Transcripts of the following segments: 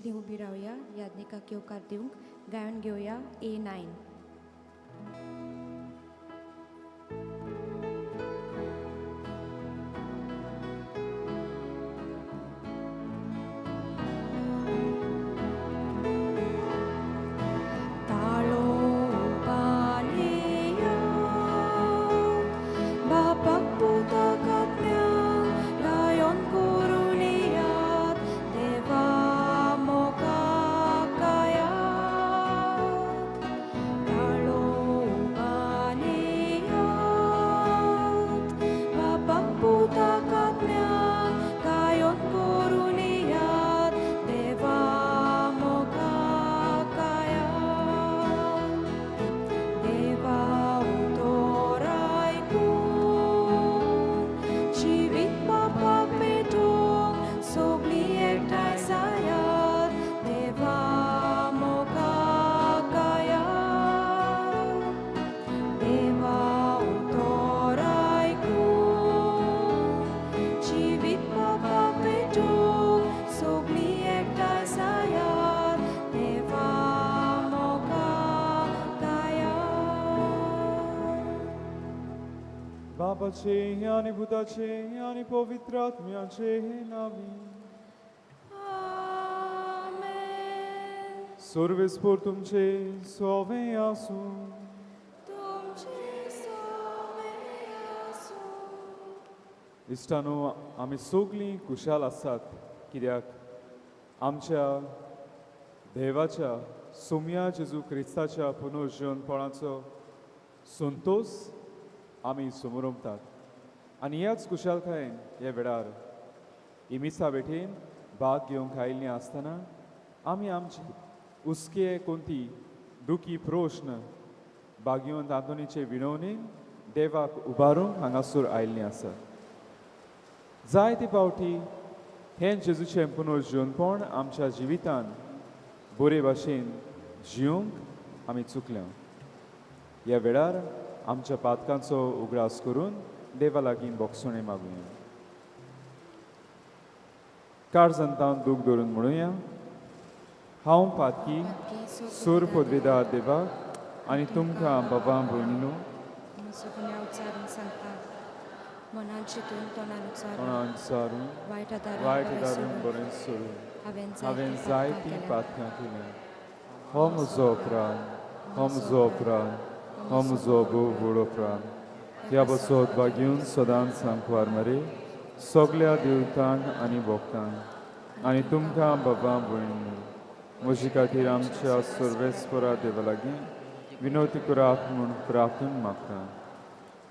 उबी रावया, याज्ञिकाक येवकार दिवंक गायन घेवया A9. बापाचे आनी पुताचे आनी पवित्र आत्म्याचे नांवी. आमेन. सर्वेस्पोर तुमचे सोवे आसूं. तुमचे सोवे आसूं. इश्टानो, आमी सगळीं खुशाल आसात कित्याक आमच्या देवाच्या सोम्या जेजू क्रिस्ताच्या पुनर्जीवनपणाचो संतोश आमी समरमतात आनी ह्याच खुशालकायेन ह्या वेळार ही मिसा भेटेन भाग घेवंक आयिल्लीं आसतना आमी आमची हुस्के कोणती दुखी प्रश्न भाग्यवंत आंतोनीचे विनवणेन देवाक उबारूंक हांगासर आयिल्लीं आसात. जायते फावटी हें जेजूचें पुनर्जीवनपण आमच्या जिवितान बरे भाशेन जिवंक आमी चुकल्या. ह्या वेळार आमच्या पातकांचो उगडास करून देवा लागीं बोगसणें मागुया. काळजांत दूख धरून म्हणुया, हांव पातकी सूर पदवेदार देवाक आनी तुमकां बाबा भयणीनो म्हजो गुन्यांव उच्चारून सांगता, मनान चिंतून तोंडान उच्चारून कोणाक सारून वायट आदारून वायट बरें दारून सोडून बरें सोडून हांवें हांवें जायतीं जायतीं पातकां पातकां केल्या. हो म्हजो अपराध, हो म्हजो अपराध, हो म्हजो भोव व्हड अपराध. ह्या बसोत बागेवन सदांच सांकवार मरे सगल्या देवतांक आनी भक्तांक आनी तुमकां बाबा भयणीनो म्हजे खातीर आमच्या सर्वेस्परा देवा लागीं विनवती करात म्हूण प्रार्थून मागता.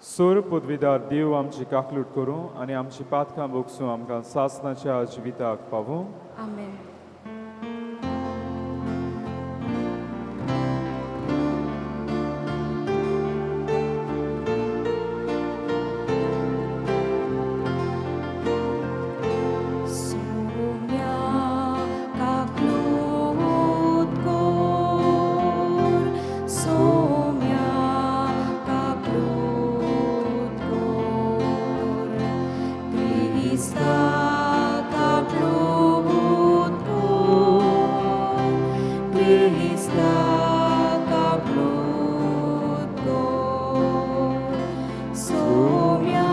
सोर पदवीदार देव आमची काकलूट करूं आनी आमची पातकां भोगसूं आमकां सासनाच्या जिविताक पावूं. आमेन. सोम्या काकलूट कोर, सोम्या काकलूट कोर, क्रिस्ता काकलूट कोर, क्रिस्ता काकलूट कोर, सोम्या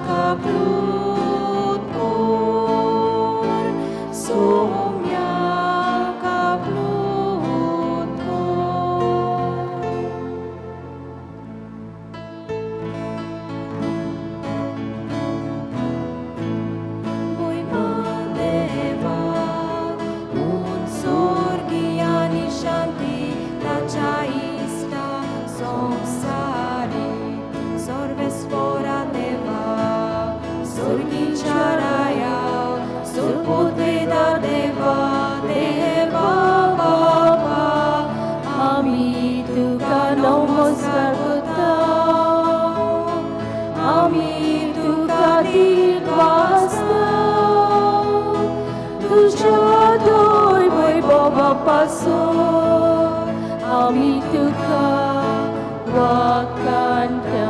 काकलूट कोर, सोम्या काकलूट कोर. मोहिमा देवाक उत्सर्गी आनी शांती ताच्या इश्टा संवसारी. सर्वेस्पोरा देवा, स्वर्गीच्या राया, सुरपुत्रेदार देवा, देवा बापा, आमी तुका नमस्कार करता, आमी तुका दिलवासता, तुज्या दैव पासून आमी तुका वाखाणता.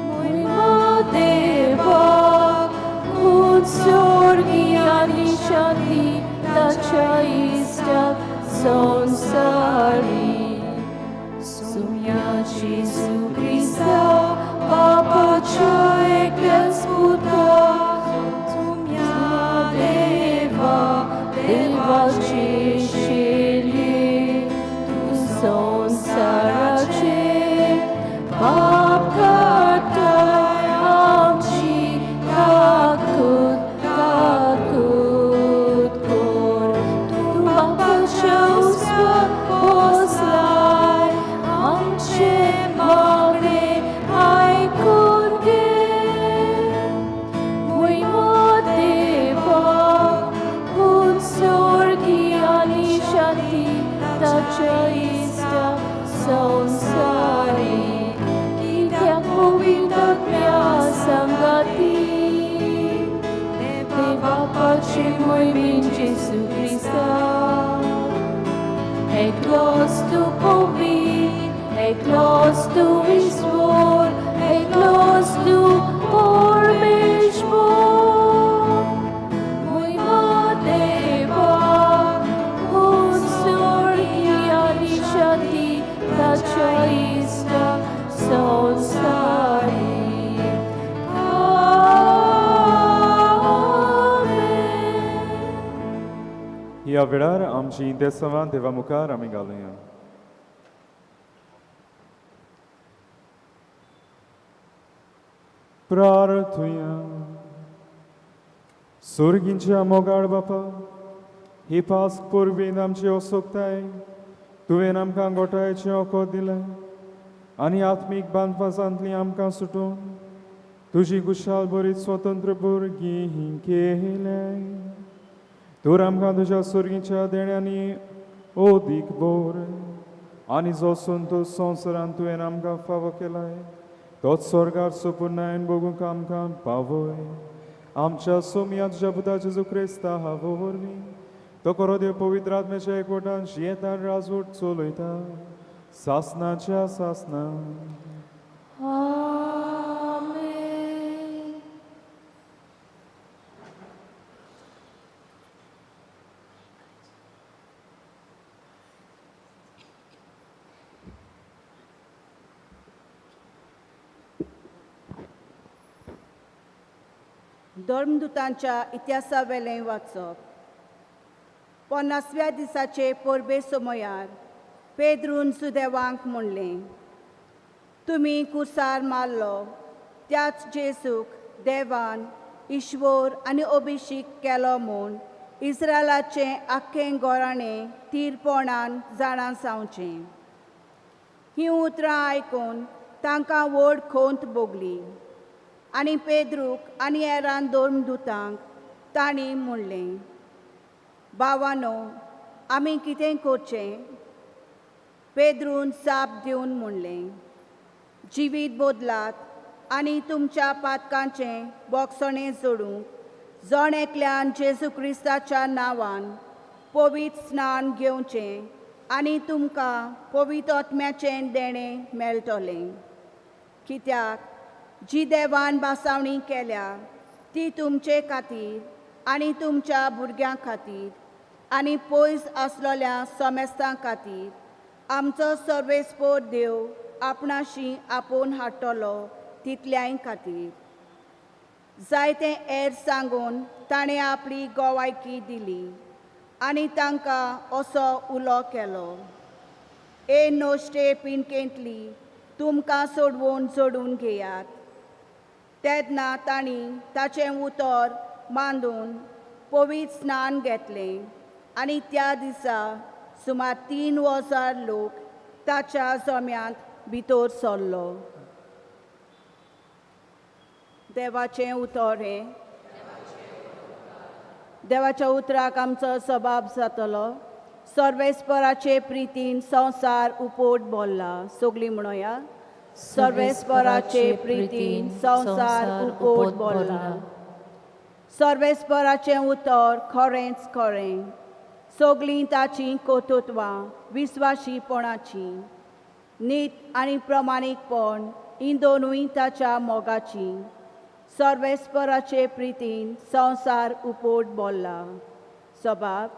मोहिमा देवाक उत्सर्गी आनी शांती. ताच्या इश्टाक संवसारी. सुम्या जेजू क्रिस्ता बापाच्या एकल्याच पुता तुम्या देवा देवाचे शेली तूं संवसाराचे पाप काडटाय आमची काकूत काकूत कोर. तूं बापाच्या उजव्या बसलाय आमचे मागणे आयकून घे. मोयमा देवा पूत स्वर्गी आनी शांती ताच्या इश्टाक संवसारी. कित्याक पवित्र आत्म्या सांगाती देव बापाचे मोयमेन जेजू क्रिस्ता. एकलोच तूं पवित्र, एकलोच तूं ईश्वर, एकलोच तूं परमेश्वर. मोयमा देवा पूत स्वर्गी आनी शांती ताच्या इश्टाक संवसारी. आमेन. ह्या वेळार आमची इंतेसांवां देवा मुखार आमी घालुया. प्रार्थुया. सुर्गींच्या मोगाळ बापा, ही पास्क परबेन आमची असोकताय तुवें आमकां गोठायचें ओको दिलें आनी आत्मीक बांदपासांतली आमकां सुटून तुजी खुशाल बरी स्वतंत्र भुरगीं केलें. तूं आमकां तुज्या सुर्गीच्या देण्यांनी ओदीक बोर आनी जो संतोश संवसारांत तुवें आमकां फावो केलाय तोच स्वर्गार सुपुर्णायन भोगूंक आमकां पावय. आमच्या सोमया तुज्या पुता जेजू क्रिस्ता वरवीं. तो खरो देव पवित्र आत्म्याच्या एकवटान जियेता, राजवट चलयता सासनाच्या सासना. आमेन. धर्मदूतांच्या इतिहासावेलें वाचप. 50व्या दिसाचे परबे समयार पेद्रून सुदेवांक म्हणलें, तुमी कुसार मारलो त्याच जेजूक देवान ईश्वर आनी अभिषेक केलो म्हूण इस्रायलाचें आख्खें गोराणें तीरपणान जाणा जावचें. हीं उतरां आयकून तांकां व्हड खोंत भोगली आनी पेद्रूक आनी हेरान धर्मदूतांक तांणी म्हणलें, भावानो, आमी कितें करचें? पेद्रून जाप दिवन म्हणलें, जिवीत बदलात आनी तुमच्या पातकांचें बोगसणें जोडूंक जण एकल्यान जेजू क्रिस्ताच्या नांवान पवित्र स्नान घेवचें आनी तुमकां पवित्र आत्म्याचें देणें मेळटलें. कित्याक जी देवान भासावणी केल्या ती तुमचे खातीर आनी तुमच्या भुरग्यां खातीर आनी पयस आसलेल्या समेस्तां खातीर आमचो सर्वेस्पोर देव आपणाशी आपोवन हाडटलो तितल्याय खातीर. जायते हेर सांगून ताणें आपली गोवायकी दिली आनी तांकां असो उलो केलो, ए नोश्टे पिंडकेंतली तुमकां सोडवून जोडून घेयात. तेन्ना तांणी ताचें उतर मांदून पवित्र स्नान घेतलें आनी त्या दिसा सुमार 3000 लोक ताच्या जम्यांत भितर सरलो. देवाचें उतर हें. देवाच्या उतराक आमचो सबाब जातलो. सर्वेस्पराचे प्रितीन संवसार उपोट भरला. सगळीं म्हणोया, सर्वेस्पराचे प्रितीन संवसार उपोट भरला. सर्वेस्पराचें उतर खरेंच खरें. सगळीं ताचीं कर्तृत्वां विस्वाशीपणाचीं. नीत आनी प्रमाणीकपण हीं दोनूय ताच्या मोगाचीं. सर्वेस्पराचे प्रितीन संवसार उपोट भरला. सबाब.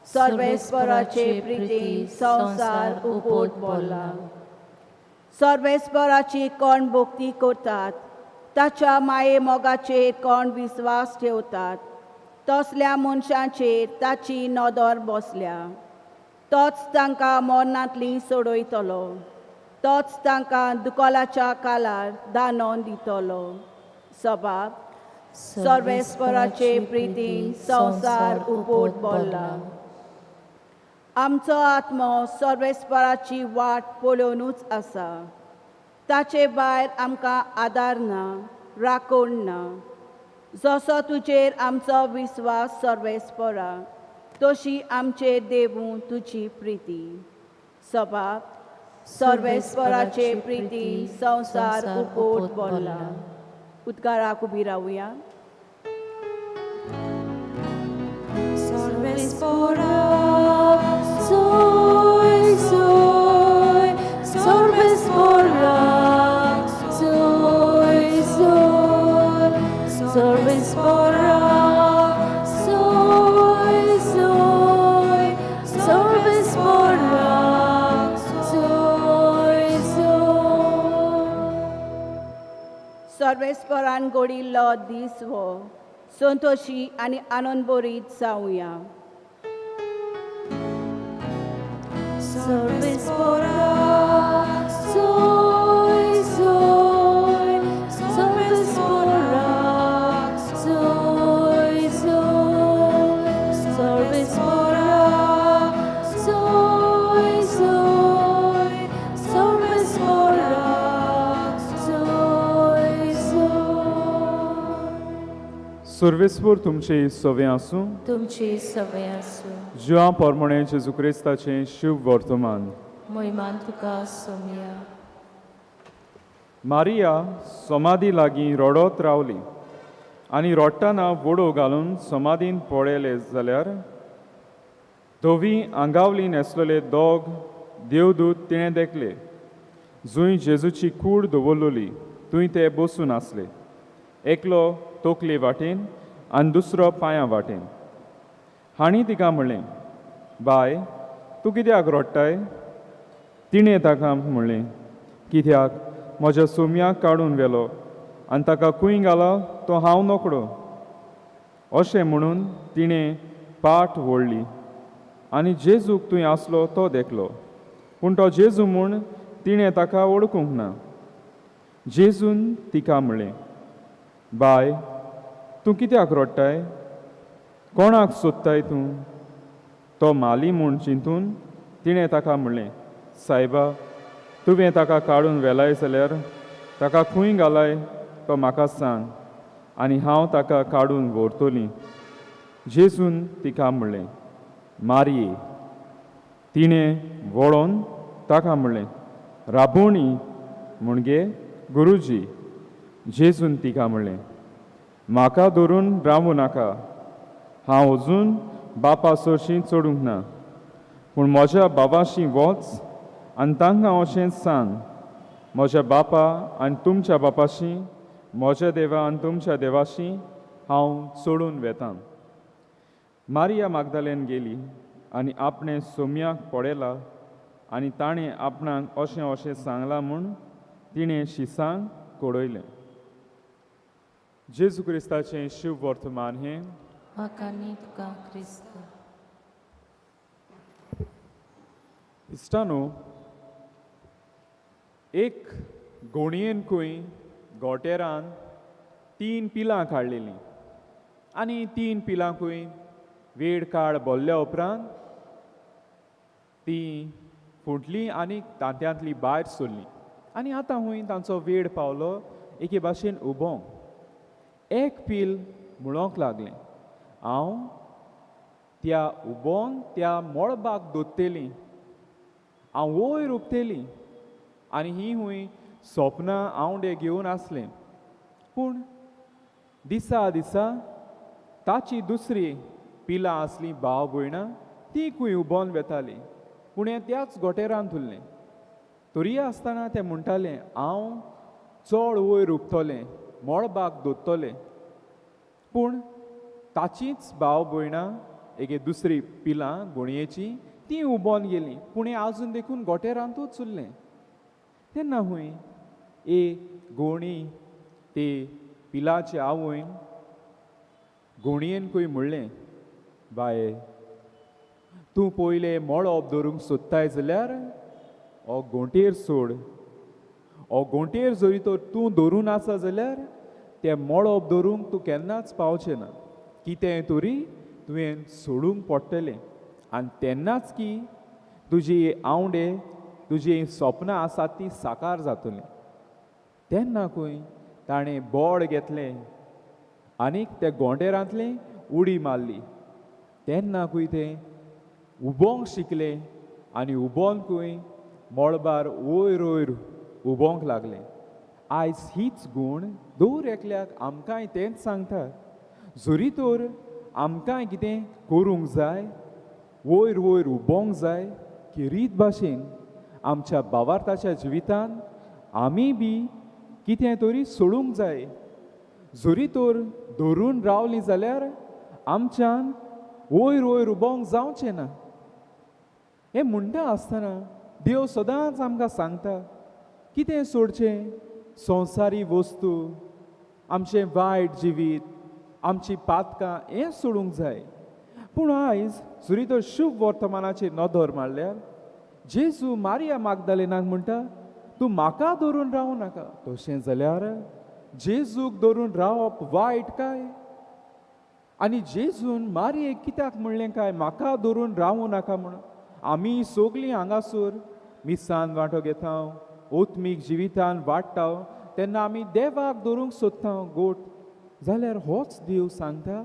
सर्वेस्पराचे प्रितीन संवसार उपोट बोल्ला. सर्वेस्पराची कोण भक्ती करतात, ताच्या माये मोगाचेर कोण विस्वास ठेवतात, तसल्या मनशांचेर ताची नदर बसल्या. तोच तांकां मरणांतली सोडयतलो, तोच तांकां दुकळाच्या काळार दानोन दितलो. सबाब सर्वेस्पराचे प्रितीन संवसार उपोट बोल्ला. आमचो आत्मो सर्वेस्पराची वाट पळोवनूच आसा. ताचे भायर आमकां आदार ना, राखण ना. जसो तुजेर आमचो विस्वास सर्वेस्परा, तशी आमचेर देवूं तुजी प्रिती. सबाब सर्वेस्पराचे प्रिती संवसार उपोट बोल्ला. उद्गाराक उबी रावया. Sorvespora, Soy, soy, sorvespora, soy, soy, sorvespora, soy, soy, sorvespora, soy, soy. सर्वेस्परान घडिल्लो दीस हो, संतोशी आनी आनंदभरीत जावया. Sorvespora, soy, soy, sorvespora, soy, soy, sorvespora, soy, soy, sorvespora, soy, soy. सर्वेस्पोर तुमचे सवे आसूं. तुमची सवय आसूं. जिवा पोरमोणे जेजू क्रिस्ताचें शुभ वर्तमान. मोहिमान तुका सोमया. मारिया समाधी लागीं रडत रावली आनी रडटना वडो घालून समाधीन पळयले जाल्यार धवी आंगावली न्हेसलेले दोग देवदूत तिणें देखले. जंय जेजूची कूड दवरलेली थंय ते बसून आसले, एकलो तकले वाटेन आनी दुसरो पांयां वाटेन. हांणी तिका म्हणलें, बाय, तूं कित्याक रडटाय? तिणें ताका म्हणलें, कित्याक म्हज्या सोमयाक काडून व्हेलो आनी ताका खंय घाला तो हांव नकळो. अशें म्हणून तिणें पाट वळ्ळी आनी जेजूक थंय आसलो तो देखलो, पूण तो जेजू म्हूण तिणें ताका वळखूंक ना. जेजून तिका म्हणलें, बाय, तूं कित्याक रडटाय? कोणाक सोदताय तूं? तो माली म्हूण चिंतून तिणें ताका म्हणलें, सायबा, तुवें ताका काडून व्हेलाय जाल्यार ताका खंय घालाय तो म्हाका सांग आनी हांव ताका काडून व्हरतली. जेजून तिका म्हणलें, मारये. तिणें वळोन ताका म्हणलें, राबोणी, म्हणजे गुरुजी. जेजून तिका म्हणलें, म्हाका धरून रावूं नाका, हांव अजून बापा सरशीं चडूंक ना, पूण म्हज्या बाबाशी वच आनी तांकां अशें सांग, म्हज्या बापा आनी तुमच्या बापाशी, म्हज्या देवा आनी तुमच्या देवाशी हांव चडून वेतां. मारिया मागदालेन गेली आनी आपणें सोम्याक पळयला आनी ताणें आपणाक अशें अशें सांगलां म्हूण तिणें शिसांक कळयलें. जेजू क्रिस्ताचें शिव वर्तमान हें. म्हाका न्ही तुका क्रिस्त. इश्टानो, एक गोणयेन खंय गोटेरान 3 पिलां काडलेलीं आनी 3 पिलांकूय वेळ काळ बोल्ल्या उपरांत तीं फुटलीं आनी तांत्यांतली भायर सरलीं आनी आतां हूंय तांचो वेळ पावलो एके भाशेन उबोंक. एक पील म्हणोंक लागलें, हांव त्या उबोन त्या मळबाक दोत्तेली, हांव वयर उबतेली. आनी ही हूंय सपनां आंवडे घेवन आसलें. पूण दिसा दिसा ताची दुसरी पिलां आसलीं भाव भयणां, ती खंय उबोन वेतालीं, पूण हें त्याच गोटेरान उरलें. तरीय आसतना तें म्हणटालें, हांव चड वयर उबतलें, मळबाक दोत्तलें. पूण ताचीच भाव भयणां एके दुसरी पिलां गोणयेचीं तीं उबोन गेलीं, पूण हें आजून देखून गोटेरांतूच उरलें. तेन्ना हूंय ए गोणी ते पिलाचे आवयन गोणयेन खंय म्हणलें, बाये तूं पयलें मळब धरूंक सोदताय जाल्यार हो गोंटेर सोड. हो गोंटेर जरी तर तूं धरून आसा जाल्यार तें मळब धरूंक तूं केन्नाच पावचें ना. कितें तरी तुवें सोडूंक पडटलें आनी तेन्नाच की तुजी आवंडे तुजी सपनां आसात ती साकार जातलीं. तेन्ना खंय ताणें बोड घेतलें आनीक त्या गोंडेरांतलें उडी मारली. तेन्ना खंय तें उबोंक शिकलें आनी उबोन खंय मळबार वयर वयर उबोंक लागलें. आयज हीच गूण दर एकल्याक आमकांय तेंच सांगता, जरी तर आमकांय कितें करूंक जाय, वयर वयर उबोंक जाय, की रीत भाशेन आमच्या भावार्थाच्या जिवितान आमी बी कितें तरी सोडूंक जाय. जरी तर धरून रावलीं जाल्यार आमच्यान वयर वयर उबोंक जावचें ना. हें म्हणटा आसतना देव सदांच आमकां सांगता कितें सोडचें, संवसारी वस्तू, आमचें वायट जिवीत, आमची पातकां हें सोडूंक जाय. पूण आयज जरी तर शुभ वर्तमानाचेर नदर मारल्यार जेजू मारिया मागदालेनाक म्हणटा तूं म्हाका धरून रावूं नाका. तशें जाल्यार जेजूक धरून रावप वायट काय? आनी जेजून मारयेक कित्याक म्हणलें काय म्हाका धरून रावूं नाका म्हणून? आमी सगलीं हांगासर मिसान वांटो घेता, ओत्मीक जिवितान वाडटा, तेन्ना आमी देवाक धरूंक सोदता गोट, जाल्यार होच देव सांगता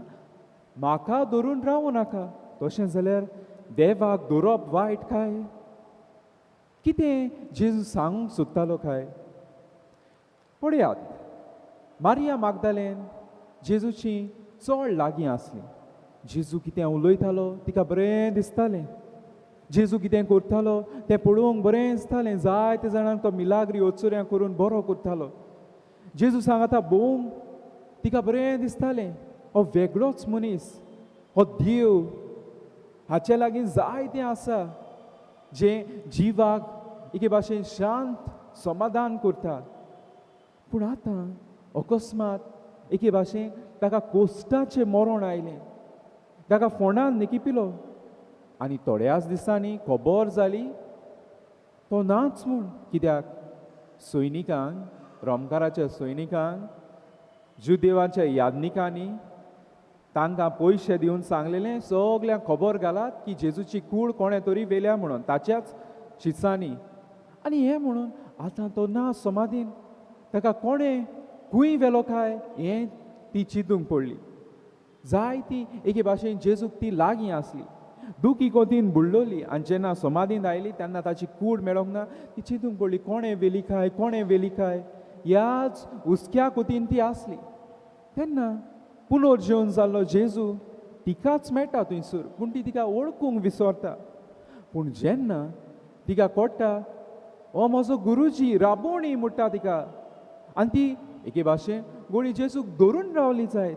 म्हाका धरून रावूं नाका. तशें जाल्यार देवाक धरप वायट काय? कितें जेजू सांगूंक सोदतालो काय? पळयात, मारिया मागदालेन जेजूची चड लागीं आसली. जेजू कितें उलयतालो तिका बरें दिसतालें, जेजू कितें करतालो तें पळोवंक बरें दिसतालें. जायते जाणांक तो मिलाग्री ओचुऱ्यां करून बरो करतालो. जेजू सांगाता भोवंक तिका बरें दिसतालें. हो वेगळोच मनीस, हो देव, हाचे लागीं जायतें आसा जें जिवाक एके भाशेन शांत समाधान करता. पूण आतां अकस्मात एके भाशेन ताका कोश्टाचें मरण आयलें, ताका फोंडान निकिपिलो आनी थोड्याच दिसांनी खबर जाली तो नाच म्हूण. कित्याक सैनिकांक, रोमकाराच्या सैनिकांक, जुदेवाच्या याज्ञिकांनी तांकां पयशे दिवन सांगलेलें सगल्यांक खबर घालात की जेजूची कूड कोणें तरी व्हेल्या म्हणून ताच्याच शिसांनी. आनी हें म्हणून आतां तो ना समाधीन, ताका कोणें खंय व्हेलो काय हें ती चिंतूंक पडली. जायती एके भाशेन जेजूक ती लागीं आसली, दुखी कोतीन बुडलोली आनी जेन्ना समाधींत आयली तेन्ना ताची कूड मेळोंक ना. ती चिंतूंक पडली कोणें व्हेली काय, कोणें व्हेली काय, ह्याच हुस्क्या कोतीन ती आसली. तेन्ना पुनर्जीवन जाल्लो जेजू तिकाच मेळटा थंयसर, पूण ती तिका वळखूंक विसरता. पूण जेन्ना तिका कळटा हो म्हजो गुरुजी राबोणी म्हणटा तिका, आनी ती एके भाशेन गोळी जेजूक धरून रावली जायत.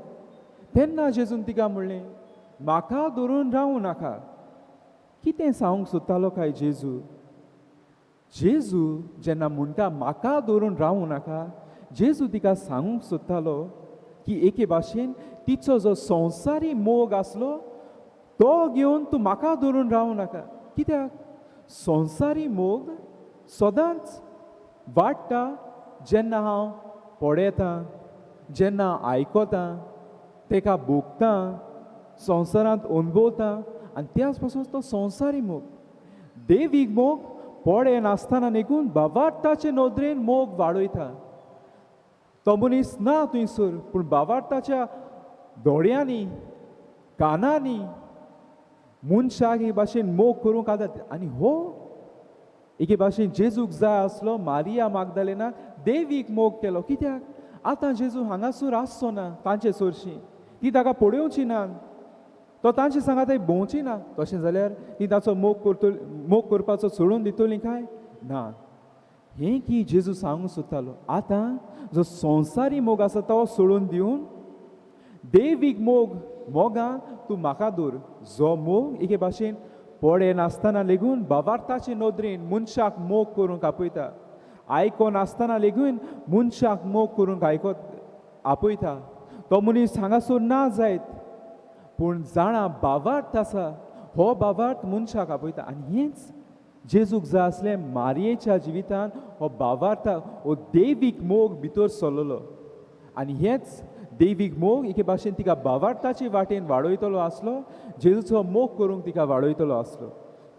तेन्ना जेजून तिका म्हणलें म्हाका धरून रावूं नाका. कितें सांगूंक सोदतालो काय जेजू? जेजू जेन्ना म्हणटा म्हाका धरून रावूं नाका, जेजू तिका सांगूंक सोदतालो की एके भाशेन तिचो जो संवसारी मोग आसलो तो घेवन तूं म्हाका धरून रावूं नाका. कित्याक संवसारी मोग सदांच वाडटा जेन्ना हांव पळयतां, जेन्ना आयकतां, तेका भोगतां, संवसारांत अणभवता, आनी त्याच पासून तो संवसारी मोग. देवीक मोग पळयनासतना निगून बाबार्थाचे नदरेन मोग वाडयता. तो मनीस ना थंयसर, पूण बाबार्थाच्या दोळ्यांनी कानांनी मनशाक हे भाशेन मोग करूंक आदार. आनी हो एके भाशेन जेजूक जाय आसलो मारिया मागदालेनाक देवीक मोग केलो. कित्याक आतां जेजू हांगासर आसचो ना तांचे चडशीं, ती ताका पळोवची ना, तो तांचे सांगात भोंवची ना. तशें जाल्यार ती ताचो मोग करतली, मोग करपाचो सोडून दितली काय ना? हें की जेजू सांगूंक सोदतालो. आतां जो संवसारी मोग आसा तो सोडून दिवन देवीक मोग मोगान तूं म्हाका दवर. जो मोग एके भाशेन पडे नासतना लेगून भावार्थाचे नदरेन मनशाक मोग करूंक आपयता, आयको नासतना लेगून मनशाक मोग करूंक आयकत आपयता. तो मनीस हांगासर ना जायत पूण जाणा भावार्थ आसा, हो भावार्थ मनशाक आपयता. आनी हेंच जेजूक जाय आसलें. मारयेच्या जिवितान हो भावार्थ, हो दैवीक मोग भितर सरलेलो आनी हेंच दैवीक मोग एके भाशेन तिका भावार्थाचे वाटेन वाडयतलो आसलो, जेजूचो मोग करूंक तिका वाडयतलो आसलो.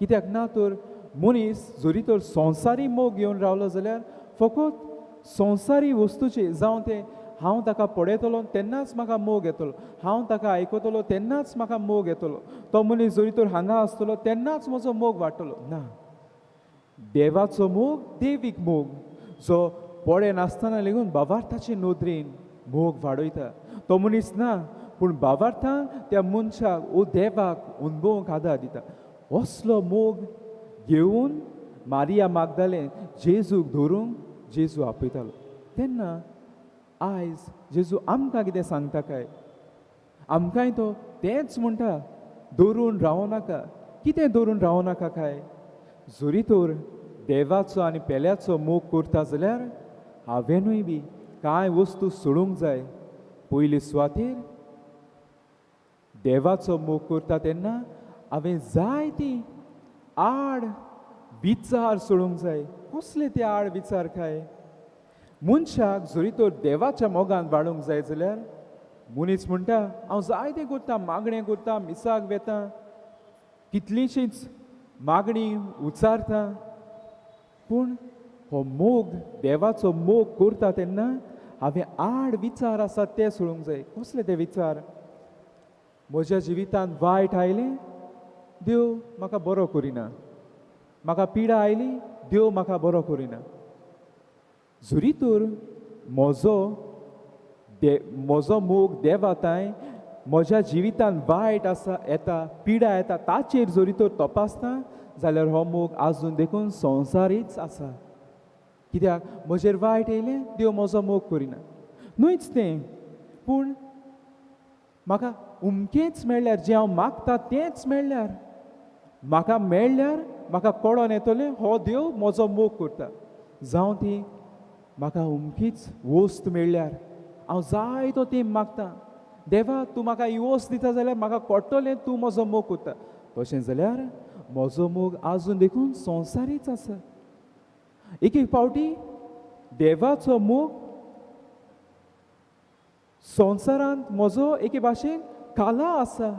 कित्याक ना तर मनीस जरी तर संवसारी मोग घेवन रावलो जाल्यार फकत संवसारी वस्तूचे, जावं तें हांव ताका पळयतलो तेन्नाच म्हाका मोग येतलो, हांव ताका आयकतलो तेन्नाच म्हाका मोग येतलो, तो मनीस जरी तर हांगा आसतलो तेन्नाच म्हजो मोग वाडटलो. ना, देवाचो मोग देवीक मोग जो पळय नासतना लेगून भावार्थाचे नदरेन मोग वाडयता. तो मनीस ना पूण भावार्थान त्या मनशाक ओ देवाक अनुभवूंक आदार दिता. असलो मोग घेवन मारिया मागदालें जेजूक धरूंक जेजू आपयतालो. तेन्ना आयज जेजू आमकां कितें सांगता काय? आमकांय तो तेंच म्हणटा, धरून रावो नाका. कितें धरून रावो नाका काय? जरी तर देवाचो आनी पेल्याचो मोग करता जाल्यार हांवेनूय बी कांय वस्तू सोडूंक जाय. पयले सुवातेर देवाचो मोग करता तेन्ना हांवें जाय ती आड विचार सोडूंक जाय. कसले ते आड विचार काय? मनशाक जरी तर देवाच्या मोगान वाडूंक जाय जाल्यार मनीस म्हणटा हांव जायतें करता, मागणें करता, मिसाक वेता, कितलींशींच मागणी उचारता, पूण हो मोग देवाचो मोग करता तेन्ना हांवें आड विचार आसात ते सोडूंक जाय. कसले ते विचार? म्हज्या जिवितांत वायट आयलें, देव म्हाका बरो करिना, म्हाका पिडा आयली, देव म्हाका बरो करिना. जरी तर म्हजो म्हजो मोग देवा तांय म्हज्या जिवितांत वायट आसा येता, पिडा येता, ताचेर जरी तर तपासता जाल्यार हो मोग आजून देखून संवसारीच आसा. कित्याक म्हजेर वायट येयलें, देव म्हजो मोग करिना. न्हूच तें, पूण म्हाका उमकेंच मेळ्ळ्यार, जें हांव मागता तेंच मेळ्ळ्यार, म्हाका मेळ्ळ्यार म्हाका कळोन येतलें हो देव म्हजो मोग करता. जावं ती म्हाका उमकीच वस्त मेळ्ळ्यार, हांव जायतो तें मागता, देवा तूं म्हाका ही वस्त दिता जाल्यार म्हाका कळटलें तूं म्हजो मोग करता. तशें जाल्यार म्हजो मोग आजून देखून संवसारीच आसा. एक एक फावटी देवाचो मोग संवसारांत म्हजो एके भाशेन काला आसा,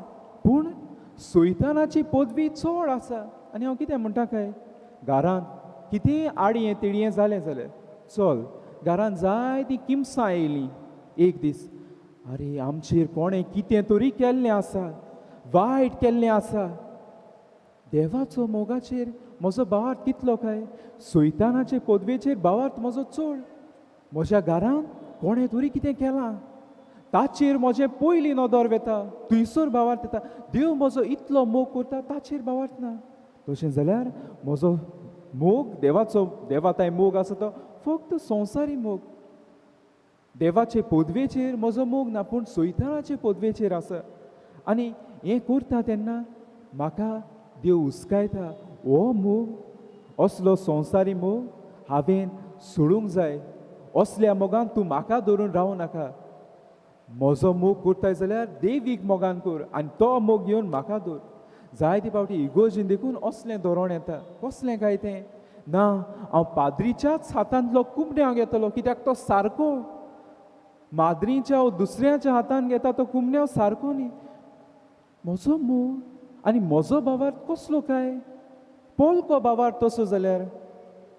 पूण सैतानाची पदवी चड आसा. आनी हांव कितें म्हणटा काय, घरांत कितेंय आडयें तिडयें जालें जाल्यार चल घरांत जायतीं किमसां येयलीं एक दीस, आरे आमचेर कोणें कितें तरी केल्लें आसा, वायट केल्लें आसा. देवाचो मोगाचेर म्हजो भावार्थ कितलो काय? सैतानाचे पदवेचेर भावार्थ म्हजो चड. म्हज्या घरांत कोणें तरी कितें केलां ताचेर म्हजें पयलीं नदर वेता, थंयसर भावार्थ येता. देव म्हजो इतलो मोग करता ताचेर भावार्थ ना. तशें जाल्यार म्हजो मोग देवाचो, देवा तांय मोग आसा तो फक्त संवसारी मोग. देवाचे पदवेचेर म्हजो मोग ना, पूण सैतानाचे पदवेचेर आसा. आनी हें करता तेन्ना म्हाका देव हुस्कायता, हो मोग, असलो संवसारी मोग हांवें सोडूंक जाय. असल्या मोगान तूं म्हाका धरून रावूं नाका. म्हजो मोग करताय जाल्यार देवीक मोगान कर आनी तो मोग घेवन म्हाका धर. जायते फावटी इगोर्जीन देखून असलें धोरण येता. कसलें काय तें? ना, हांव पाद्रीच्याच हातांतलो कुमण्यांव घेतलो, कित्याक तो सारको. माद्रीच्या वो दुसऱ्याच्या हातान घेता तो कुमण्यांव सारको न्ही. म्हजो मोग आनी म्हजो भावार्थ कसलो काय? पोलको भावार्थ तसो जाल्यार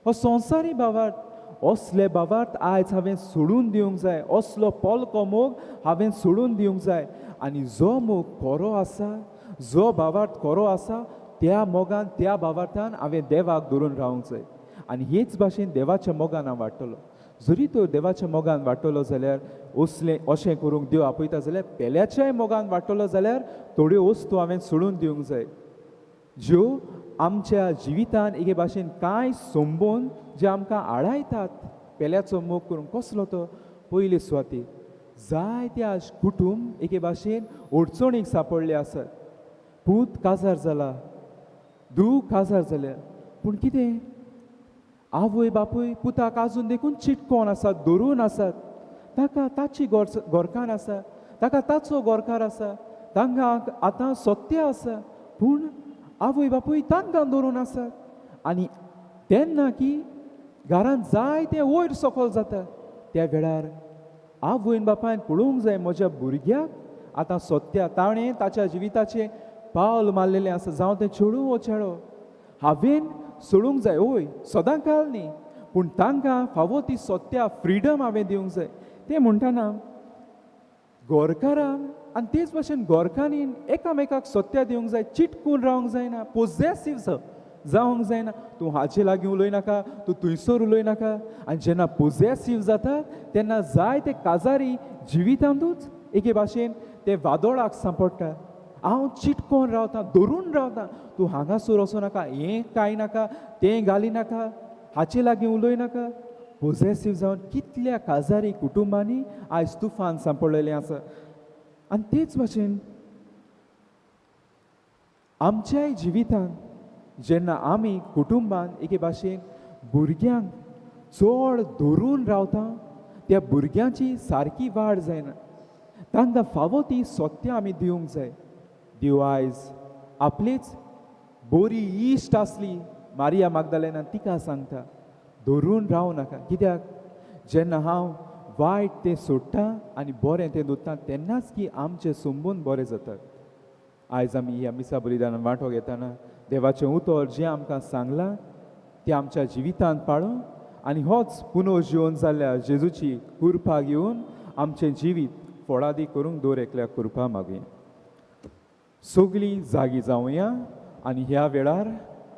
हो संवसारी भावार्थ. असले भावार्थ आयज हांवें सोडून दिवंक जाय. असलो पोलको मोग हांवें सोडून दिवंक जाय. आनी जो मोग खरो आसा, जो भावार्थ खरो आसा, त्या मोगान, त्या भावार्थान हांवें देवाक धरून रावंक जाय. आनी हेच भाशेन देवाच्या मोगान हांव वाडटलो. जरी तर देवाच्या मोगान वाडटलो जाल्यार असलें अशें करूंक देव आपयता जाल्यार पेल्याच्याय मोगान वाडटलो जाल्यार थोड्यो वस्तू हांवें सोडून दिवंक जाय, ज्यो आमच्या जिवितान एके भाशेन कांय संबंद जे आमकां आडायतात पेल्याचो मोग करूंक. कसलो तो? पयले सुवातेर जायते आज कुटूंब एके भाशेन अडचणीक सांपडले आसात. पूत काजार जाला, धूव काजार जाल्या, पूण कितें आवय बापूय पुताक आजून देखून चिटकोन आसात, धरून आसात. ताका ताची गोरकार आसा, ताका ताचो गोरकार आसा, तांकां आतां सत्य आसा, पूण आवय बापूय तांकां धरून आसात. आनी तेन्ना की घरांत जायते वयर सकयल जाता त्या वेळार आवयन बापायन पळोवंक जाय म्हज्या भुरग्याक आतां सत्या ताणें ताच्या जिविताचें पावल मारलेलें आसा, जावं तें चेडूं वो चेडो, हांवें सोडूंक जाय. वय सदां काल न्ही, पूण तांकां फावो ती सत्या फ्रिडम हांवें दिवंक जाय. तें म्हणटना गोरकारान आनी तेच भाशेन गोरकांनी एकामेकाक सत्या दिवंक जाय, चिटकून रावंक जायना, पोजेसीव जावंक जायना. तूं हाचे लागीं उलयनाका, तूं थंयसर उलयनाका. आनी जेन्ना पोजेसीव जाता तेन्ना जायते काजारी जिवितांतूच एके भाशेन ते वादोळाक सांपडटा. हांव चिटकोन रावता, धरून रावता, तूं हांगासर वचूं नाका, हें कांय नाका, तें घाली नाका, हाचे लागीं उलयनाका. पोजेसीव जावन कितल्या काजारी कुटुंबांनी आयज तुफान सांपडलेलें आसा. आनी तेच भाशेन आमच्याय जिवितांत जेन्ना आमी कुटुंबान एके भाशेन भुरग्यांक चड धरून रावता त्या भुरग्यांची सारकी वाड जायना. तांकां फावो ती सत्या आमी दिवंक जाय. देव आयज आपलीच बरी इश्ट आसली मारिया मागदालेना तिका सांगता धरून रावं नाका. कित्याक जेन्ना हांव वायट तें सोडटा आनी बरें तें दोता तेन्नाच की आमचें संबंद बरें जातात. आयज आमी ह्या मिसा बलिदानान वांटो घेतना देवाचें उतर जें आमकां सांगलां तें आमच्या जिवितांत पाळूं आनी होच पुनर्जिवन जाल्ल्या जेजूची कृपा घेवन आमचें जिवीत फोडादी करूंक दर एकल्याक कृपा मागुया. सगळीं जागी जावया आनी ह्या वेळार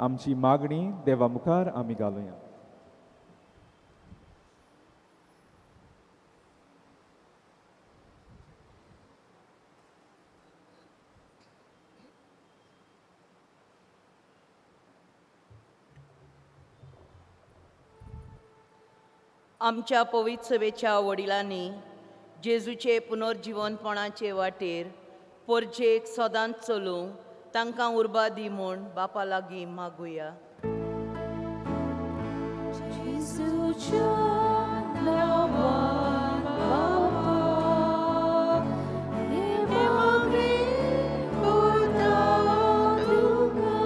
आमची मागणी देवा मुखार आमी घालुया. आमच्या पवित्र सभेच्या वडिलांनी जेजूचे पुनर्जिवनपणाचे वाटेर पोरजेक सदांच चलूंक तांकां उर्बा दी म्हूण बापा लागीं मागुया. जेजूच्या नांवान बापा, हे मागणें करता तुका.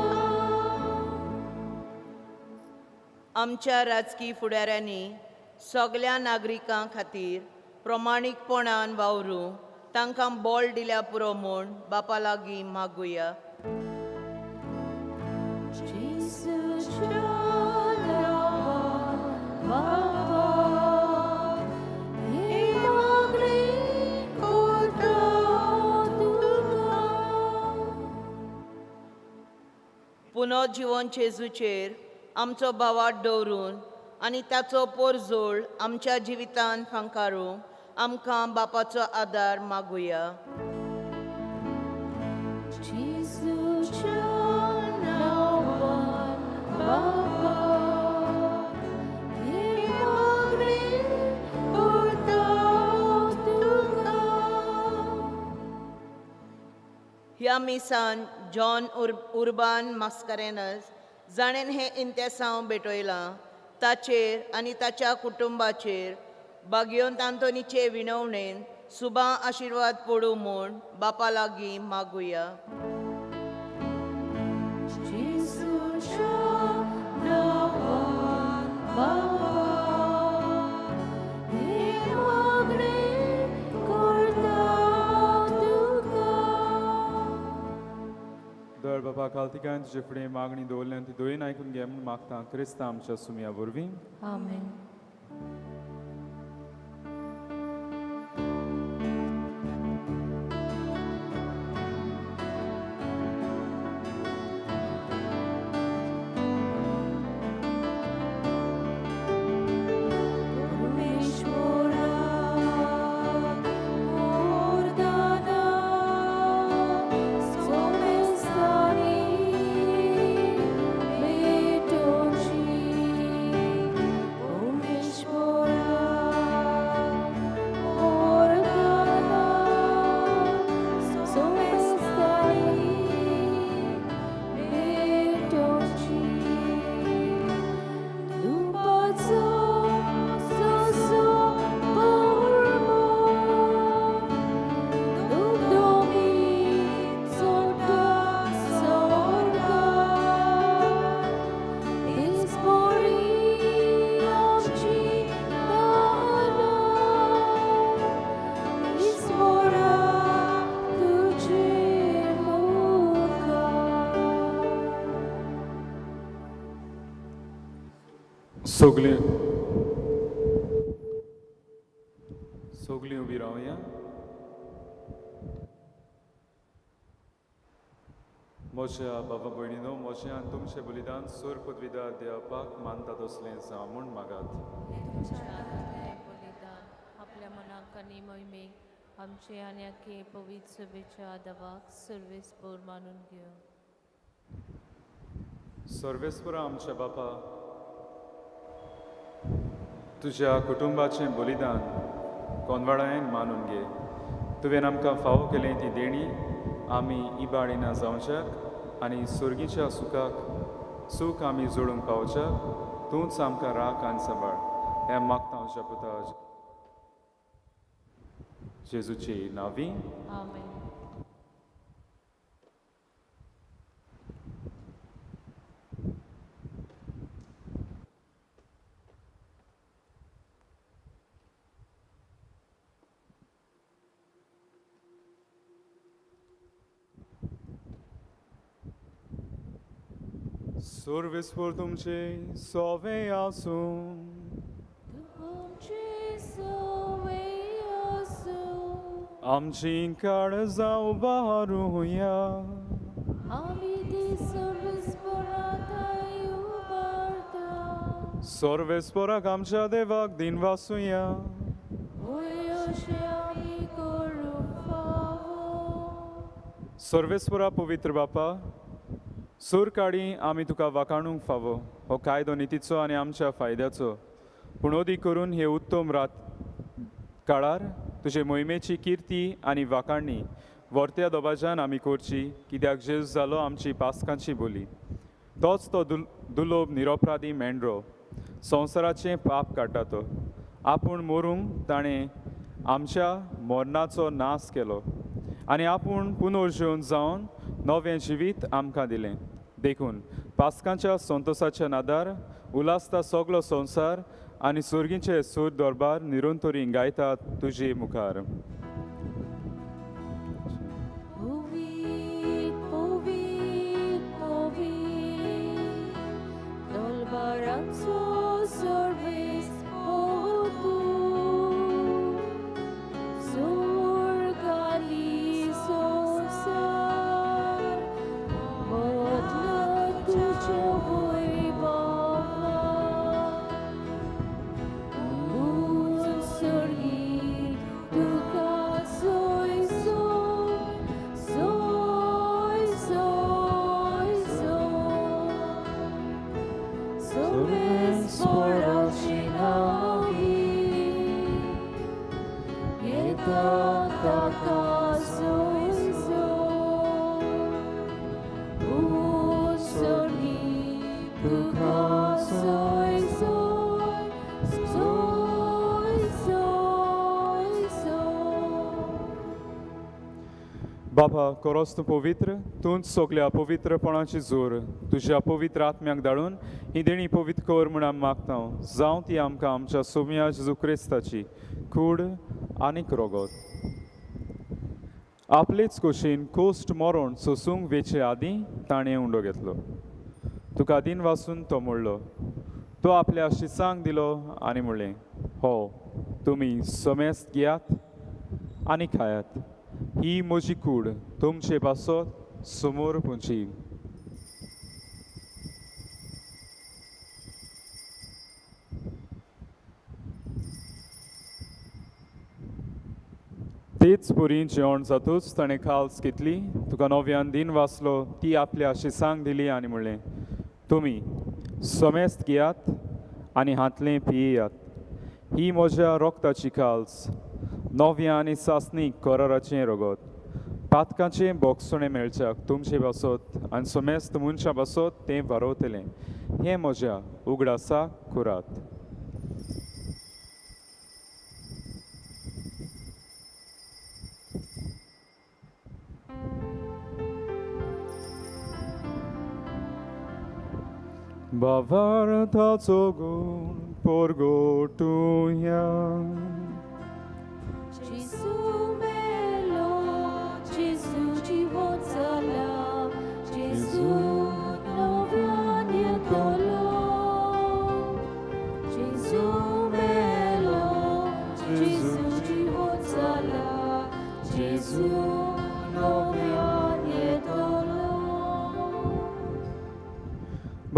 आमच्या राजकी फुडाऱ्यांनी सगल्या नागरिकां खातीर प्रमाणीकपणान वावरूंक तांकां बळ दिल्या पुरो म्हूण बापा लागीं मागुया. जेजूच्या नांवान बापा, हे मागणें करता तुका. पुनर्जिवन जेजूचेर आमचो भावार्थ दवरून आनी ताचो पोरजोळ आमच्या जिवितांत फांकारूंक आमकां बापाचो आदार मागुया. जेजूच्या नांवान बापा, हे मागणें करता तुका. ह्या मिसान जॉन उर्बान मास्करेनस जाणें हें इंतेसांव भेटयलां ताचेर आनी ताच्या कुटुंबाचेर बागयोन आंतोनीचे विनवणेन सुबा आशिर्वाद पडूं म्हूण बापा लागीं मागुया. जेजूच्या नांवान बापा, हे मागणें करता तुका. दर बाबा कालतिकायन तुजे फुडें मागणी दवरल्या ती दोयन आयकून घे म्हूण मागता क्रिस्ता आमच्या सुमया वरवीं. आमेन. परमेश्वरा वरदाना सोमेस्तानी भेटोची. सगळीं सगळीं उबी रावया. म्हज्या बाबा भयणीनो, म्हजें आनी तुमचें बलिदान सोर पदवीदार देवपाक मानता तसलें जावं म्हूण मागात. बलिदान आपल्या मनाक आनी मोहिमेक आमचे आनी आखे पवित्र सभेच्या दवाक सर्वेस पोर मानून घेवं. सर्वेस्परा आमच्या बापा, तुज्या कुटुंबाचें बलिदान कोनवाडायन मानून घे. तुवें आमकां फावो केलें ती देणी आमी इबाडिना जावच्याक आनी सुर्गीच्या सुखाक सूख आमी जोडूंक पावच्याक तूंच आमकां राख आनी सांबाळ. हें मागता आमच्या पुता जेजूची नांवी. आमेन. सर्वेस्पर तुमचे सोवे आसूं. तुमचे सोवे आसूं. आमची काळजां उबारुया. आमी ती सर्वेस्पराथाय उबारता. सर्वेस्पराक आमच्या देवाक दिन वासुया. वय अशें आमी करूंक फावो. सर्वेस्परा पवित्र बापा, सूर काडी आमी तुका वाखाणूंक फावो. हो कायदो नितीचो आनी आमच्या फायद्याचो, पूण अदीक करून हे उत्तम रात काळार तुजे मोहिमेची किर्ती आनी वाखाणणी वर्त्या दबाज्यान आमी करची, कित्याक जेजू जालो आमची पासकांची बोली. तोच तो दुलोब निरोपराधी मेंढरो संवसाराचें पाप काडटा. तो आपूण मरूंक ताणें आमच्या मरणाचो नाश केलो आनी आपूण पुनर्जीवन जावन नवें जिवीत आमकां दिलें. देखून पासकांच्या संतोसाच्या नादार उलासता सगलो संवसार आनी सुर्गींचे सूर दरबार निरंतरी गायतात तुजे मुखार. पवित्र पवित्र पवित्र दलबारांचो सर्वेस्पर तूं, स्वर्ग आनी संवसार बदला तुज्या वैभवान. उत्सर्गी तुका सोय सोय सोय सोय सोय सर्वेस्पराचे नांवी येता ताका सोय सोय. उत्सर्गी तुका सोय सोय सोय सोय सोय. बाबा कोरोस तूं पवित्र, तूंच सगल्या पवित्रपणाची जोर. तुज्या पवित्र आत्म्याक धाडून ही देणी पवित्र कर म्हूण आमी मागता. जावं ती आमकां आमच्या सोम्या जेजू क्रिस्ताची कूड आनीक रोगोत. आपलेच कुशीन कोश्ट मरण सोसूंक वेचे आदीं ताणें उंडो घेतलो. तुका दिन वासून तो म्हणलो, तो आपल्या शिसांक दिलो आनी म्हणलें, हो तुमी समेस्त घेयात आनी खायात, ही म्हजी कूड तुमचे पासत समोर पुंची. तेच पुरी जेवण जातूच ताणें खाल्स घेतली, तुका नव्यान दिन वाचलो, ती आपल्या शिसांक दिली आनी म्हणलें, तुमी समेस्त घेयात आनी हांतलें पियेयात, ही म्हज्या रोगताची खाल्स, नव्या आनी सासणी कराराचें रगत, पातकाचें बोगसणें मेळच्याक तुमचे पासत आनी समेस्त मनशां पासत तें वारोवतलें. हें म्हज्या उगडासाक करात. भावार्थाचो गुण परगटुया. Gesù melo, Gesù जिवंत जाला, Gesù नव्यान येतलो.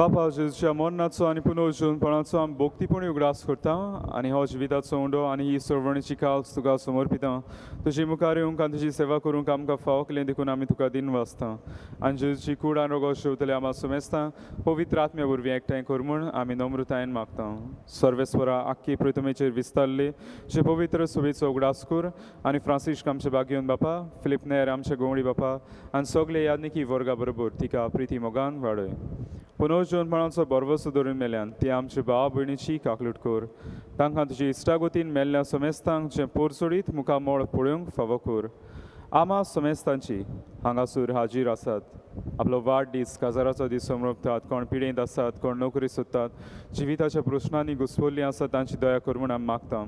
बापा जेजूच्या मरणाचो आनी पुनर्जीवनपणाचो आमी भक्तीपणी उगडास करता आनी हो जिविताचो उंडो आनी ही सरवणीची काल्स तुका समर्पिता. तुजी मुखार येवंक आनी तुजी सेवा करूंक आमकां फावो केलें देखून आमी तुका दिन वाचता आनी जेजूची कूड आनी रोगो शेवतले आमा सुमेस्ता पवित्र आत्म्या वरवीं एकठांय कर म्हूण आमी नम्रतायेन मागता. सर्वेस्वरा आख्खी पृथ्वीचेर विस्तारली जे पवित्र सुबेचो उगडास कर आनी फ्रांसिस्क आमचे बागयोन बापा, फिलीप नेर आमचे गोवणी बापा आनी सगळे यादनिकी वर्गा बरोबर तिका प्रिती मोगान वाडय. पुनर्जीवनपणाचो बरवसो धरून मेल्यान ती आमचे भाव भयणीची काकलूट कर. तांकां तुजी इश्टागतीन मेल्ल्या समेस्तांक जें पोरसोडीत मुखामळ पळोवंक फावो कर. आमा समेस्तांची हांगासूर हाजीर आसात, आपलो वाडदीस काजाराचो दीस समर्पतात, कोण पिडेंत आसात, कोण नोकरी सोदतात, जिविताच्या प्रस्नांनी घुसपल्लीं आसात, तांची दया कर म्हूण आमी मागता.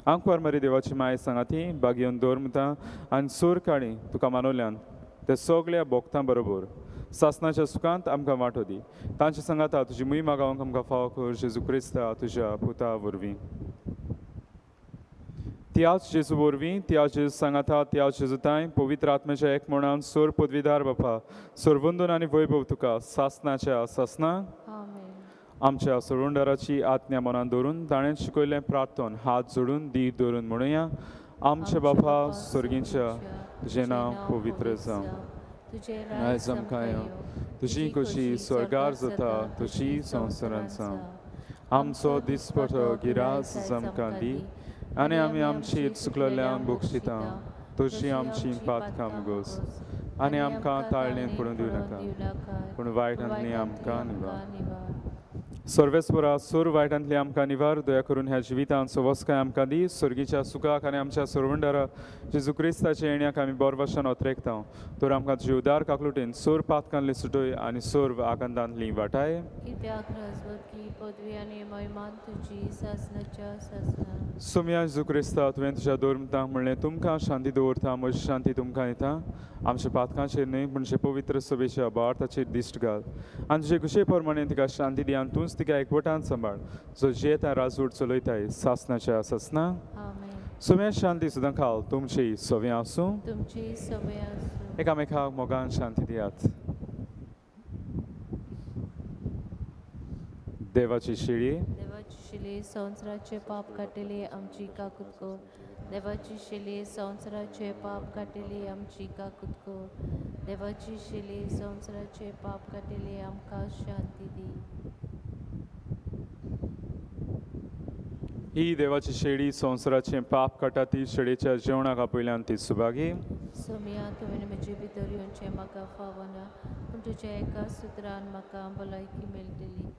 आंकवार मरे देवाची माय सांगाती बागयोन दवर म्हणटा आनी सूर काणी तुका मानवल्यान ते सगळ्या भोक्तां बरोबर सासनाच्या सुखांत आमकां वांटो दी. तांचे सांगाता तुजी मुय मागावंक आमकां फावो कर जेजू क्रिस्ता तुज्या पुता वरवीं. त्याच जेजू वरवीं, त्याच जेजू सांगाता, त्याच जेजू तांय पवित्र आत्म्याच्या एक म्हणान सोर पदवीदार बापा सरवंदन आनी वैभव तुका सासनाच्या सासना. आमेन. आमच्या सोडूनदाराची आज्ञा मनान दवरून ताणें शिकयल्लें प्रार्थन हात जोडून दी दवरून म्हणुया. आमचे बापा स्वर्गींच्या, तुजें नांव पवित्र जावं, तुजें राज आमकां येवं, तुजी खोशी स्वर्गार जाता तशी संवसारांत जावं. आमचो दिसपटो गिरास आमकां दी आनी आमी आमची चुकलेल्यांक बक्षिता तशी आमची पातकां मुगोस आनी आमकां ताळणेंत पडून दिवं नाका, पूण वायटांतली आमकां निवार. सर्वेस्वरा सूर वायटांतली आमकां निवार. दया करून ह्या जिवितांत सवस्काय आमकां दी. सर्गीच्या सुखाक आनी आमच्या सरवंडारा जेजू क्रिस्ताच्या येण्याक आमी बोरवाशान ओतरेकता. तर आमकां तुजी उदार काकलुटेन सोर पातकांतली सुटय आनी सोर आकांतांतली वाटाय. कित्याक राजवटकी पदवी आनी महिमान तुजी सासनाच्या सासना. सोम्या जेजू क्रिस्ता, तुवें तुज्या धर्मतांक म्हणलें, तुमकां शांती दवरता, म्हजी शांती तुमकां दिता. आमच्या पातकांचेर न्हय पूण जे पवित्र सभेच्या भारताचेर दिश्ट घाल आनी तुजे खुशे प्रमाणे तिका शांती दी आनी तूंच तिका एकवटान सांबाळ, जो जियेता राजवट चलयताय सासनाच्या सासना. आमेन. सोम्या शांती सुद्दां खाल तुमची सवे आसूं. तुमची सवय आसूं. एकामेकाक मोगान शांती दियात. देवाची शिळी. देवाची शिले संवसाराचे पाप काडटली आमची काकूत कर. देवाची शिले संवसाराचे पाप काडटली आमची काकूत कर. देवाची शिले संवसाराचे पाप काडटली आमकां शांती दी. ही देवाची शेळी संवसाराचें पाप काडटा ती शेळीच्या जेवणाक आपयल्यान ती सुभागी. सोम्या, तुवें म्हजे भितर येवचें म्हाका फावना, पूण तुज्या एका सुत्रान म्हाका भलायकी मेळटली.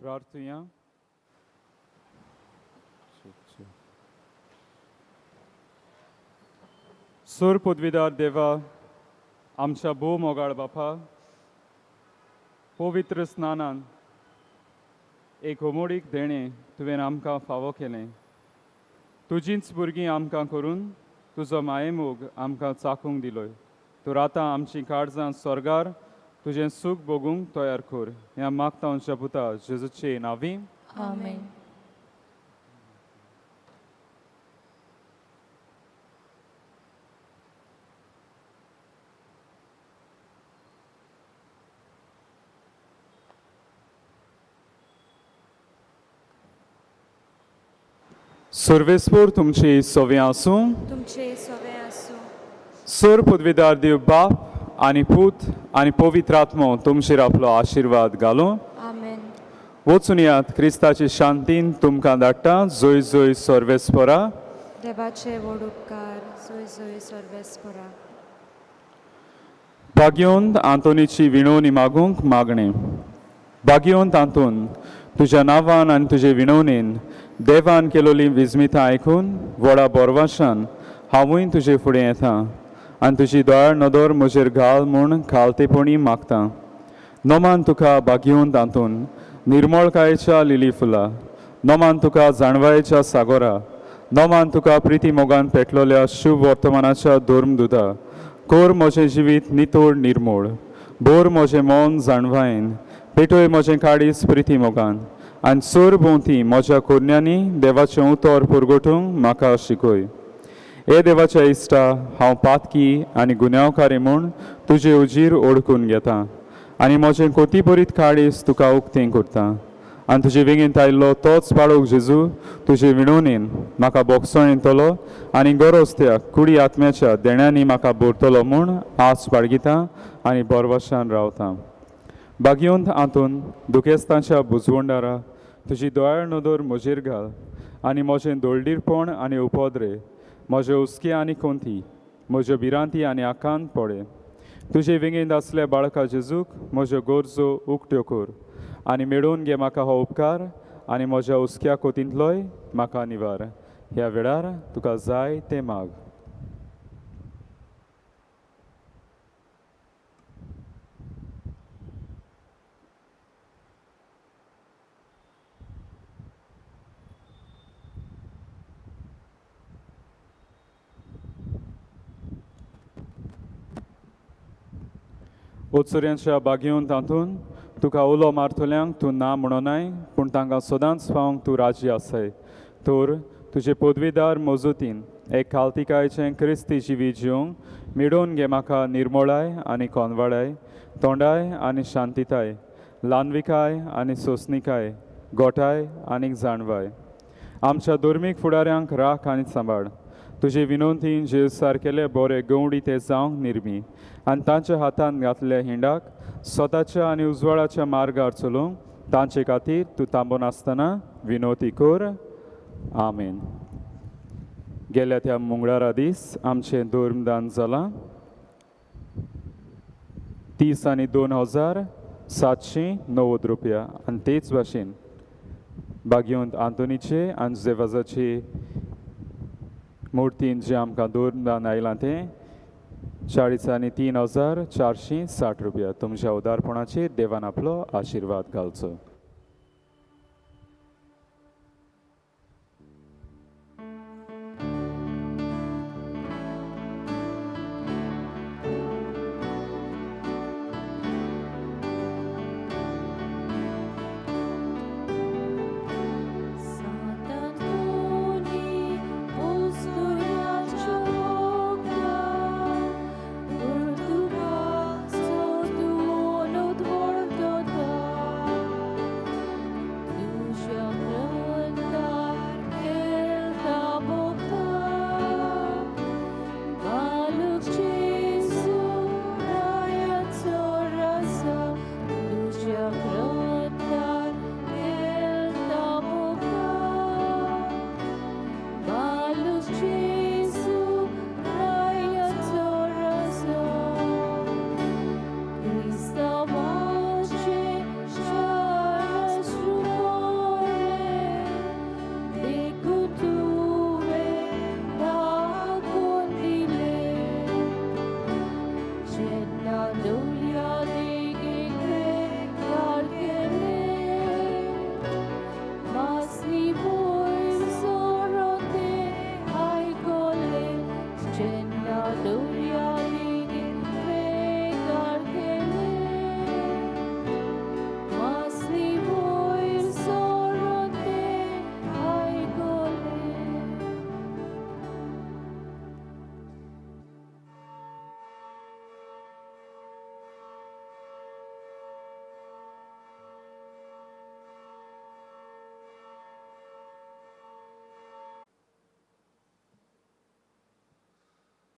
प्रार्थुया. सूर पदवीदार देवा, आमच्या भोव मोगाळ बापा, पवित्र स्नानान एक होमोडीक देणें तुवें आमकां फावो केलें. तुजींच भुरगीं आमकां करून तुजो मायेमोग आमकां चाखूंक दिलोय. तर आतां आमचीं काळजां स्वर्गार तुजें सूख भोगूंक तयार कर, ह्या मागता पुता जेजूचे नांवी. आमेन. सर्वेस्पोर तुमची सोवे आसूं. तुमचे सोवे आसूं. सर पदवीदार देव बाप आनी पूत आनी पवित्र आत्मो तुमचेर आपलो आशिर्वाद घालूं. आमेन. वचून यात, क्रिस्ताची शांतीन तुमकां धाडटा. जोय जोय सर्वेस्पोरा. देवाचे व्हड उपकार. जोय जोय सर्वेस्परा. भाग्योंत आंतोनीची विणवणी मागूंक मागणें. भाग्योंत आंतोन, तुज्या नांवान आनी तुजे विणवणेन देवान केलोली विजमितां आयकून व्हडा बोरवाशान हांवूय तुजे फुडें येता आनी तुजी दयाळ नदर म्हजेर घाल म्हूण खालतेपणी मागता. नमान तुका भाग्योंत आंतोन, निर्मळकायेच्या लिली फुलां. नमान तुका जाणवायेच्या सागोरा. नमान तुका प्रिती मोगान पेटलोल्या शुभ वर्तमानाच्या धर्मदुता. कोर म्हजें जिवीत नितोड निर्मोळ, बोर म्हजें मन जाणवायेन, पेटय म्हजें काळीज प्रिती मोगान आनी चोर भोंवती म्हज्या कोरण्यांनी देवाचें उतर पुरगोटूंक म्हाका शिकय. हे देवाच्या इश्टा, हांव पातकी आनी गुन्यांवकारी म्हूण तुजे उजीर ओळखून घेता आनी म्हजें कोतीपरीत काळीज तुका उक्तें करता आनी तुजे वेगेंत आयिल्लो तोच बाळक जेजू तुजे विणवणेन म्हाका बोगसण येतलो आनी गरज त्या कुडी आत्म्याच्या देण्यांनी म्हाका भरतलो म्हूण आस बाळगिता आनी बोरवाशान रावता. भाग्योंत आंतून, दुखेस्तांच्या बुजवंडारा, तुजी दयाळ नदर म्हजेर घाल आनी म्हजें दोळडीरपण आनी उपद्रे, म्हजे हुस्के आनी कोंती, म्हज्यो भिरांती आनी आकांत पडे. तुजे वेंगेंत आसल्या बाळका जेजूक म्हज्यो गरजो उक्त्यो कर आनी मेळोवन घे म्हाका हो उपकार आनी म्हज्या हुस्क्या कोतींतलोय म्हाका निवार. ह्या वेळार तुका जाय तें माग. ओचुऱ्यांच्या बागेवन तातूंत तुका उलो मारतल्यांक तूं ना म्हणोनाय, पूण तांकां सदांच पावंक तूं राजी आसाय. तर तुजे पदवीदार मजुतीन एक खालतिकायचें क्रिस्ती जिवीत जिवंक मेळोवन घे म्हाका निर्मोळाय आनी कोनवाडाय, तोंडाय आनी शांतिताय, ल्हानविकाय आनी सोंसणिकाय, गोठाय आनी जाणवाय. आमच्या धर्मीक फुडाऱ्यांक राख आनी सांबाळ. तुजे विनोंतीन जे सारकेले बरे गवडी ते जावंक निर्मी आनी तांच्या हातान घातल्या हिंडाक स्वताच्या आनी उजवाडाच्या मार्गार चलोवंक तांचे खातीर तूं थांबनासतना विनोती कर. आमेन. गेल्या त्या मंगळारा दीस आमचें धर्मदान जालां 30 आनी 2790 रुपया आनी तेच भाशेन बागयोंत आंतोनीचे आनी जेवाजाचे मुर्तीन जें आमकां धर्मदान आयलां तें 43,460 रुपया. तुमच्या उदारपणाचेर देवान आपलो आशिर्वाद घालचो.